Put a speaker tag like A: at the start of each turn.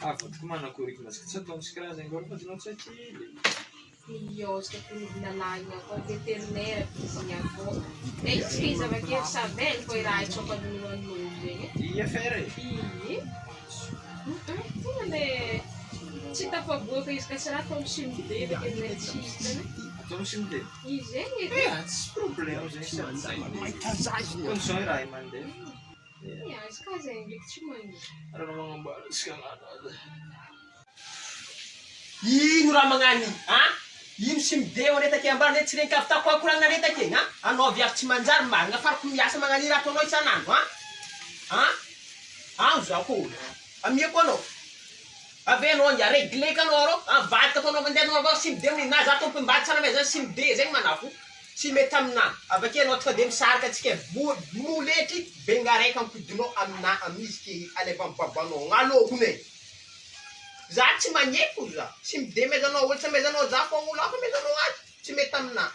A: Avadiko manakory masika tsy ataontsika raha zegny fa dinao tsy akily.
B: Miôzaka toy ny lalagna atao vétérinaire bizigny avao. Eh, tsy izy avake savely fô i raha itsoakan'olo zegny e.
A: I affaire e.
B: Ie. Tonga le tsy tafaboaka izy ka tsy raha atao simide vétérinaire tsy hitany.
A: Atao simide.
B: Izy zegny edy.
A: Eh, tsy problème zegny sady zay. Condition i raha i mandeha.
B: Ia, izy ka zegny ndraiky tsy mangidy.
A: Raha magnamboara antsika agnano azy.
C: Ino raha magnano iny a? Ino sy mideo are take ambany re tsy regny kavitako akoragna are take a? Anao viavy tsy manjary marigna farako miasa magnano io raha ataonao isan'andro a? A? Ao za ko amiako anao avy anao angia regleko anao arô a vadiko ataonao mandeha anao avao sy mideo nina za tompom-bady tsara amezany sy mide zegny manafo tsy mety aminà avake anao tonga de misaraka antsika voa moletry benga raiky ampodinao aminà amin'izy ke alefa am babanao agnalôko ne. Za tsy magneky hozy za, tsy midemezanao olo tsy amezanao za fa olo hafa amezanao azy, tsy mety aminah.